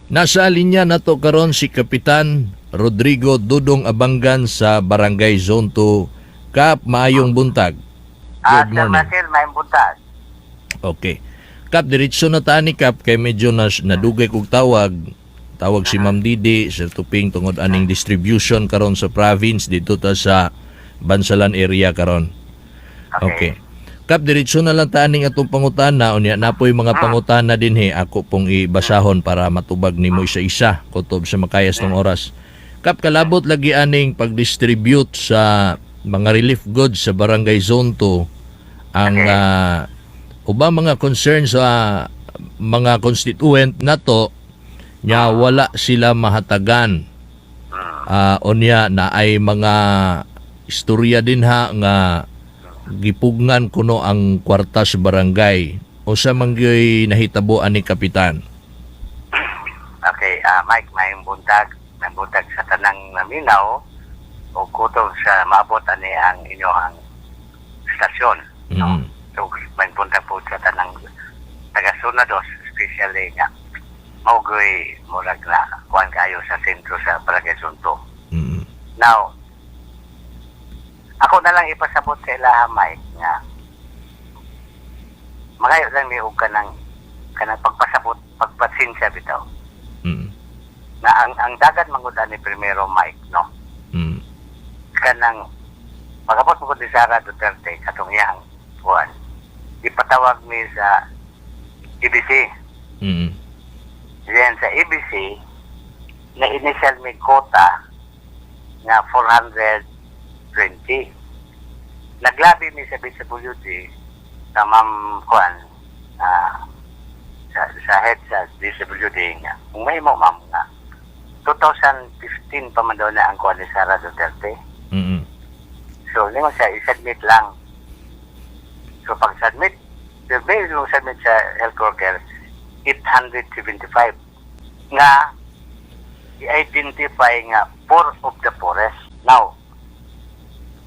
Nasa linya nato karon si Kapitan Rodrigo Dudong Abanggan sa Barangay Zone 2. Kap, maayong buntag. Good Sir morning. Michael, maayong buntag. Okay. Kap, diretso na ta ni, Kap, kay medyo nadugay kog tawag. Tawag si Ma'am Didi, Sir Tuping, tungod aning distribution karon sa province dito ta sa Bansalan area karon. Okay. Kap, diretso na lang ta aning atong pangutana. Unya napoy mga pangutana dinhi, ako pong ibasahon para matubag nimo isa-isa kutob sa makayas ng oras. Kap, kalabot lagi aning pag-distribute sa mga relief goods sa Barangay Zone 2, ang ubang mga concern sa mga constituent nato nya wala sila mahatagan. Unya na ay mga istorya din ha nga gipugngan kuno ang kwarta sa barangay. Usa man gyoy nahitabo ani, Kapitan? Okay, Mike, maayong buntag. Maayong buntag sa tanang naminaw o kutob sa maabot ani ang inyong stasyon. No? So, maayong buntag po sa tanang taga Zona Dos, especially nga mao goy murag na kuan kayo sa sentro sa Barangay Zone 2. Now, ako na lang ipasabot sa ilaha, Mike, nga magayo lang ni og kanang pagpasabot, pagpasensya bitaw. Na ang dagan mangud ani primero, Mike, no? Kanang pag-abot mo ni Sara Duterte katong iyang kuan, ipatawag mi sa EBC. Then sa EBC na initial mi quota nga 420. Naglabi mi sa DSWD sa Ma'am kuan, sa head sa DSWD nga kung may mo, ma'am, nga 2015 pa man daw na ang kuan ni Sara Duterte. So, ningon siya, i-submit lang. So, pag submit, the very yung submit sa health worker, 875 nga i-identify nga poor of the poorest. Now,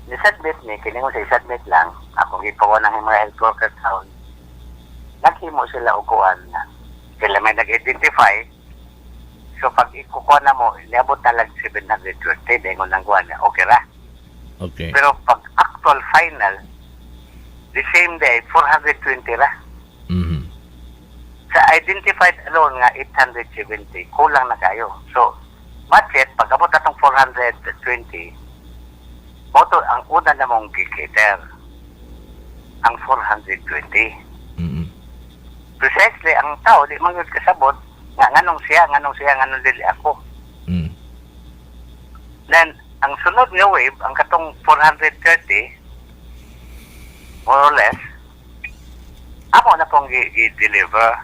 ni-submit ni, kiningon sa i-submit lang, akong ipawa ng mga health worker town, naghimo sila og kuan nga sila may nag-identify. So, pag ikukuha na mo, niabot na lang 720, dingon ng kuan niya, okay ra. Pero pag actual final, the same day, 420 ra. Sa identified alone nga 870, kulang na kayo. So, budget, pag abot atong 420, mao to ang una na mong gi-cater, ang 420. Precisely, ang tao, di man yun kasabot, nga nganong siya, nganong siya, nganong dili ako. Then, ang sunod nga wave, ang katong 430, more or less, amo na pong i-deliver.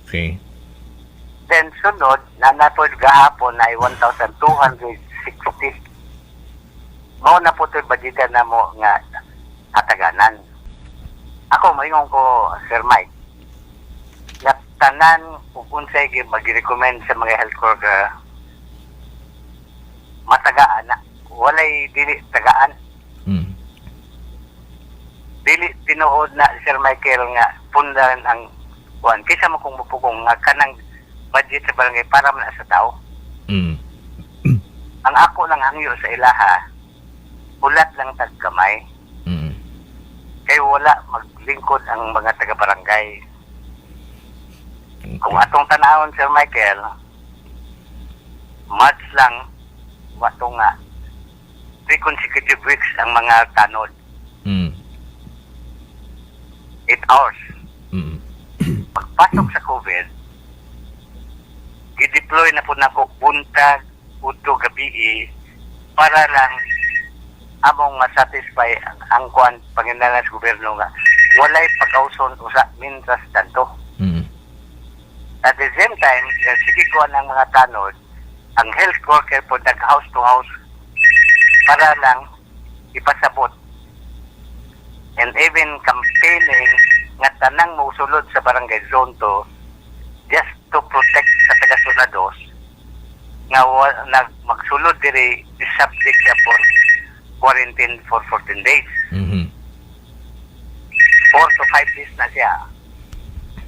Then, sunod, na napo gahapon na ay 1,260. Mao na po ito'y budgetan na mo nga hataganan. Ako, maingon ko, Sir Mike, nga tanan ug unsay gi mag-recommend sa mga health worker, matagaan na. Walay dili tagaan. Dili tinuod na, Sir Michael, nga pundan ang kuan kaysa mo kung mupugong nga kanang budget sa barangay para man na sa tao. Ang ako lang hangyo sa ilaha, hulat lang tag gamay kay wala maglingkod ang mga taga-barangay. Kung atong tanawon, Sir Michael, March lang, wato nga, 3 consecutive weeks ang mga tanod, 8 hours. Pagpasok sa COVID, i-deploy na po nako buntag, udto, gabi para lang among masatisfy ang kuan panginahanglan sa gobyerno nga walay pagkauson usa mintras tanto. At the same time, sige kuan ang mga tanod, ang health worker po nag house to house para lang ipasabot. And even campaigning nga tanang mosulod sa Barangay Zone 2 just to protect sa taga-Zona Dos nga nag magsulod diri is subject siya for quarantine for 14 days. 4 to 5 days na siya.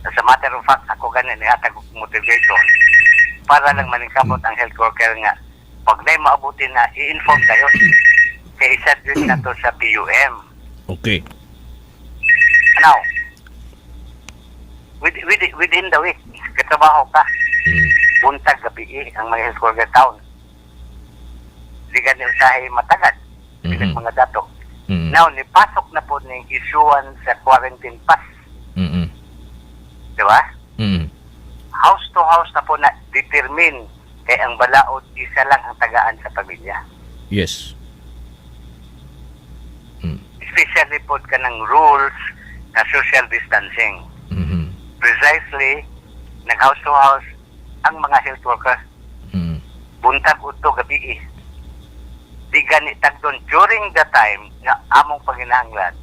As a matter of fact, ako ganin nihatag og motivation para Para lang maningkamot ang health worker nga pag na maabuti na, i-inform kayo. Kay i-submit na to sa PUM. Now, within the week, katrabaho ka, buntag gabi eh, ang mga health worker town. Di gani usahay matagad, bilang mga dato. Now, nipasok na po ning issuance sa quarantine pass. Di ba? House to house na po na determine kay ang balaod, isa lang ang tagaan sa pamilya. Especially po kanang rules na social distancing. Precisely, nag house to house ang mga health worker. Buntag udto gabi eh. Di gani tagdon during the time nga among panginahanglan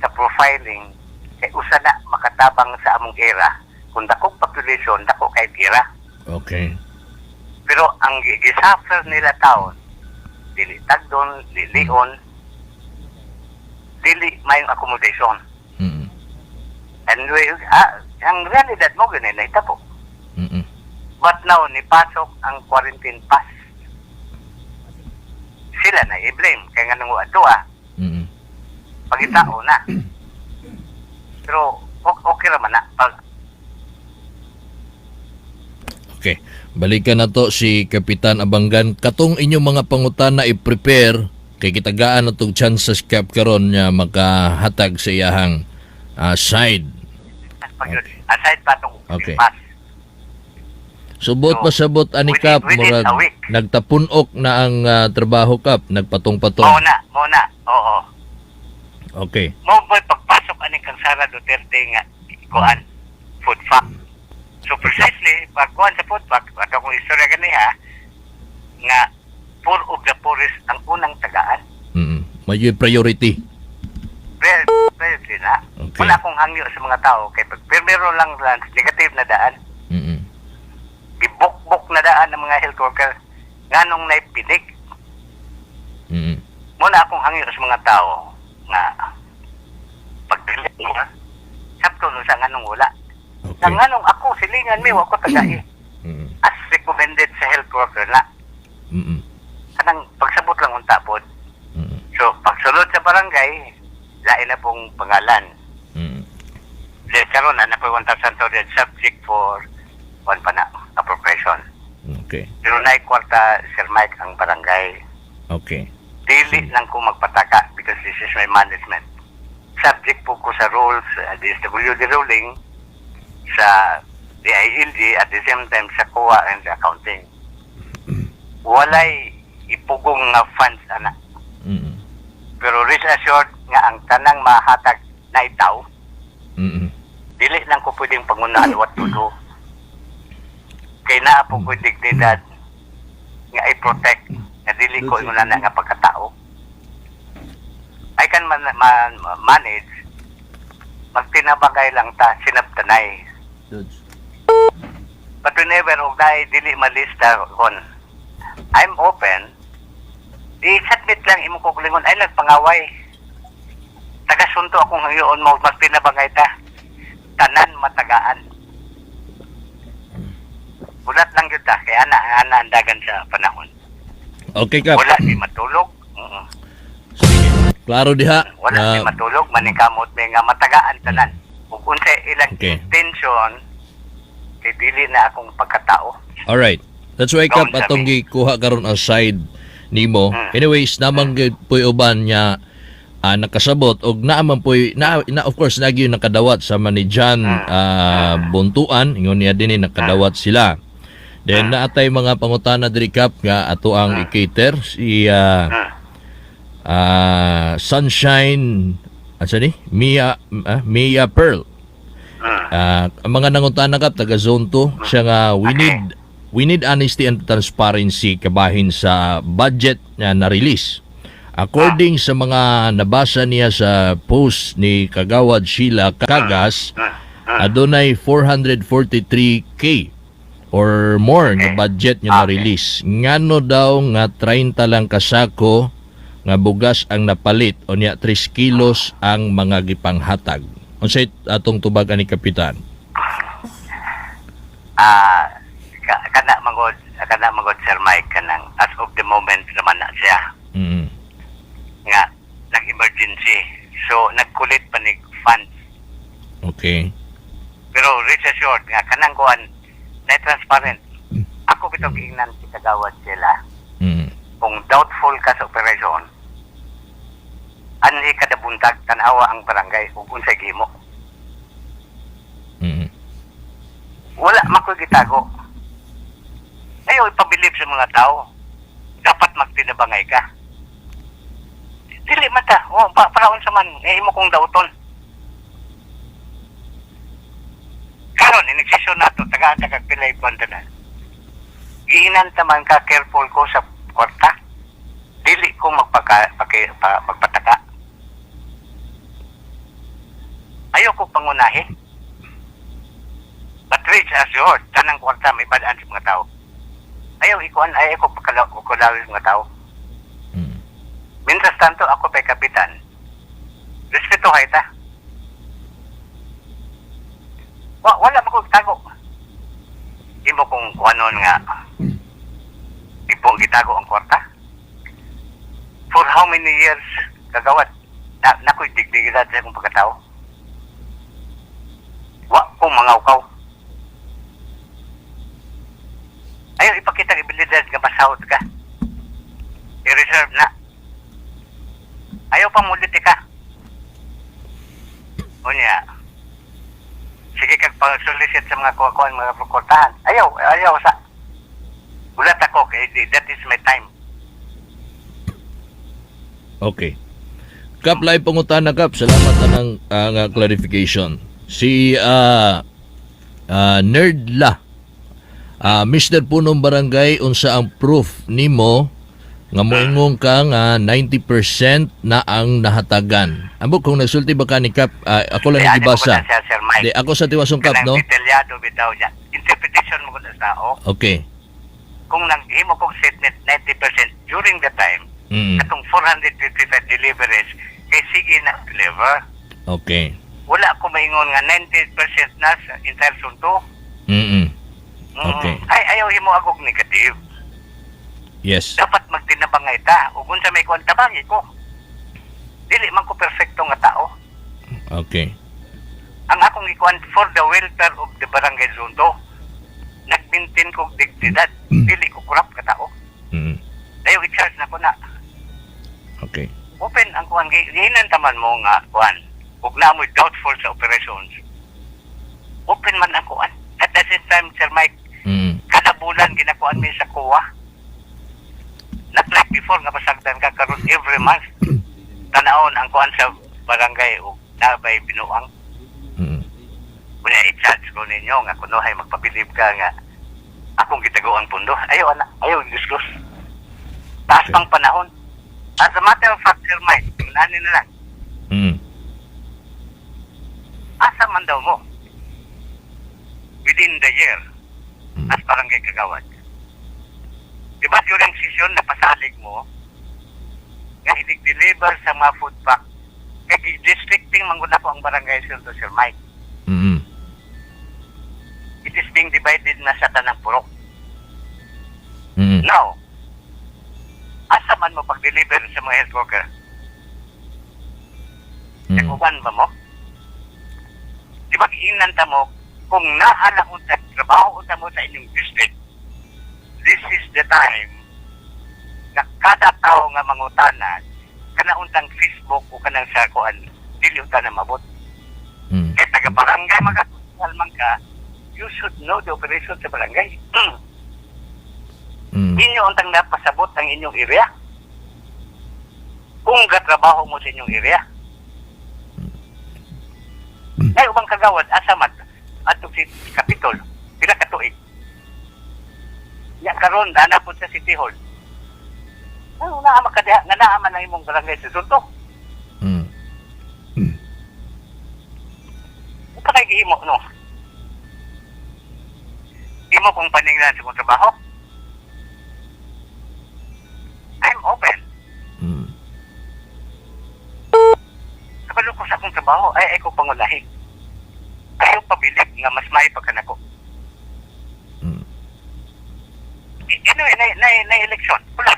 sa profiling kay usa na makatabang sa among era. Kung dakong population, dako kay era. Pero ang gisuffer nila taon, dili tagdon, lilion, dili mayong accommodation. And we, ang realidad mo ganun na itabo. But now, nipasok ang quarantine pass. Sila na i-blame. Kaya nga nung ato ah, pagitao na. Pero okay raman na. Pag, Okay. Balikan na to si Kapitan Abanggan. Katong inyong mga pangutana i-prepare kay kitagaan na tong chances Kap karon nga makahatag sa iyahang side. Pag, aside pa itong pass. Subot So, pasabot ani Kap, within murag a week. nagtapunok na ang trabaho, Kap, nagpatong-patong. Mao na, mao na. Oo. Mo ba pagpasok aning kang Sara Duterte nga kuan food fact. So precisely pag kuan sa food fact, ato akong istorya gani ha, nga poor of the poorest ang unang tagaan. May priority. Well, priority na. Wala akong hangyo sa mga tao kay pag primero lang lang negative na daan, gibukbok na daan ng mga health worker nganong naipinig. Muna akong hangyo sa mga tao nga pagdili mo sabto no sa nganong wala. Sa nganong ako silingan mi wa ko tagai as recommended sa health worker na kanang pagsabot lang unta pod. So pagsulod sa barangay, lain na pong pangalan. Then karon na po 1,000 subject for one pa na appropriation. Pero naay kwarta, Sir Mike, ang barangay. Dili lang ko magpataka because this is my management. Subject po ko sa rules, DSWD ruling, sa DILG, at the same time sa COA and accounting. Walay ipugong nga funds ana. Pero rest assured nga ang tanang mahatag na itaw, dili lang ko pwedeng pangunahan what to do. Kay naa po ko'y dignidad nga i-protect nga dili ko ingon na nga pagkatao. I can manage, magtinabangay lang ta sinabtanay. But whenever og naay dili malista kon, I'm open. I-submit lang imong kaugalingon ay nagpangaway. Tagasunto akong hangyoon mo magtinabangay ta. Tanan matagaan. Bulat lang yun ta kay ana ana ang dagan sa panahon. Okay, Kap. Wala di matulog. Sige. Klaro diha. Wala di matulog maningkamot may nga matagaan tanan. Ug unsay ilang intention kay dili na akong pagkatao. Alright. That's why, Kap, Gawin sa atong gikuha karon aside nimo. Anyways, namang gyud po'y uban niya nakasabot og naaman po'y na of course nagyo nakadawat sa manijan Buntuan, ingon niya dinhi nakadawat sila. Then naatay mga pangutana diri, Kap, nga ato ang i-cater si Sunshine asa ni Mia, Mia Pearl. Ang mga nangutana, Kap, taga Zone 2 siya nga we need honesty and transparency kabahin sa budget na na-release. According sa mga nabasa niya sa post ni Kagawad Sheila Cagas, adunay 443K or more nga budget nga na-release. Ngano daw nga 30 lang kasako nga bugas ang napalit unya 3 kilos ang mga gipanghatag? Unsay atong tubag ani, Kapitan? Ah, ka, Kana mangod, Sir Mike, kanang as of the moment naman na siya nga nag-emergency. So nagkulit pa ni funds. Pero rest assured nga kanang kuan na transparent. Ako bitong giingnan si kagawad sila. Kung doubtful ka sa operation, anhi kada buntag, tan-awa ang barangay ug unsay gihimo. Wala man ko'y gitago. Ayaw ipabilib sa mga tao. Dapat magtinabangay ka. Dili man ta. Oh, para unsa man eh, imo kong dauton. Karon in nato tagaan ta kag pilay buwan tanan. Giinan ta man ka, careful ko sa kwarta. Dili ko magpataka. Ayaw ko pangunahi. But rest assured, tanang kwarta may badaan sa mga tao. Ayaw ikuan, ayaw ko pagkalawin sa mga tao. Mientras tanto, ako pa'y kapitan. Respeto ta. Wala man ko tago. Imo kung kuanon nga ipo gitago ang kwarta. For how many years, kagawad? Na, nako'y dignidad sa akong pagkatao. Wa ko mangawkaw. Ayaw ipakita ang abilidad nga masahod ka. I-reserve na. Ayaw pa mulit ka. Unya, sige kag pag-solicit sa mga kuha-kuhan, mga prokortahan. Ayaw, ayaw sa. Ulat ako, kay that is my time. Okay. Kap, lahi pangutana, Kap. Salamat na ng nga clarification. Si Nerdla. Mr. Punong Barangay, unsa ang proof nimo nga moingon ka nga 90% na ang nahatagan? Ambot kung nagsulti ba ka ni Kap, ako lang Kaya ano ko gibasa. na siya, Sir Mike. Di, ako sa tiwasong, Kap, Kanang no? detalyado bitaw niya. Interpretation mo ko na sa tao. Kung naghimo kong statement 90% during the time, katong 455 deliveries, kay sige na deliver. Wala ko maingon nga 90% na sa entire Zone 2. Ay, ayaw himo agog negative. Dapat magtinabangay ta. Ug unsa may kuan, tabangi ko. Dili man ko perfecto nga tao. Ang akong ikuan, for the welfare of the barangay Zone 2. Nag-maintain kog dignidad. Dili ko corrupt ka tao. Dayo i-charge na ko na. Open ang kuan, giinan taman mo nga kuan. Ug naa mo'y doubtful sa operations. Open man ang kuan. At the same time, Sir Mike, kada bulan ginakuan mi sa COA. Not like before nga pasagdan ka, karon every month. Tanawon ang kuan sa barangay ug nabay binuang. Kunya i-charge ko ninyo nga kunohay magpabilib ka nga akong gitago ang pundo. Ayaw ana, ayaw disclose. Taas pang panahon. As a matter of fact, Sir Mike, nani na lang. Asa man daw mo within the year as barangay kagawad? Di ba during session napasalig mo nga i-deliver sa mga food pack kay districting man gud ako ang barangay Zone 2, Sir Mike? It is being divided na sa tanang purok. Now, asa man mo pag-deliver sa mga health worker? Uban ba mo? Di ba giingnan ta mo kung naala unta trabaho unta mo sa inyong district, this is the time nga kada tao nga mangutana kana untang Facebook o kanang sa kuan, dili unta na mabot. Kay taga barangay magakusal man ka, you should know the operation sa barangay. Inyo untang napasabot ang inyong area. Kung gatrabaho mo sa inyong area. Ay, ubang kagawad, asa man, atong si Capitol, pila ka tuig. Ya karon dana po sa City Hall. Ano naa man ka diha, nga naa man ang imong barangay sa Zone 2. Unsa kay gihimo no? Imo kong paninglan sa imong trabaho. I'm open. Kabalo ko sa akong trabaho, ay ko pangulahi. Ayaw pabilib nga mas may pa kanako. Anyway, na election. Wala.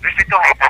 Respetuhay ta.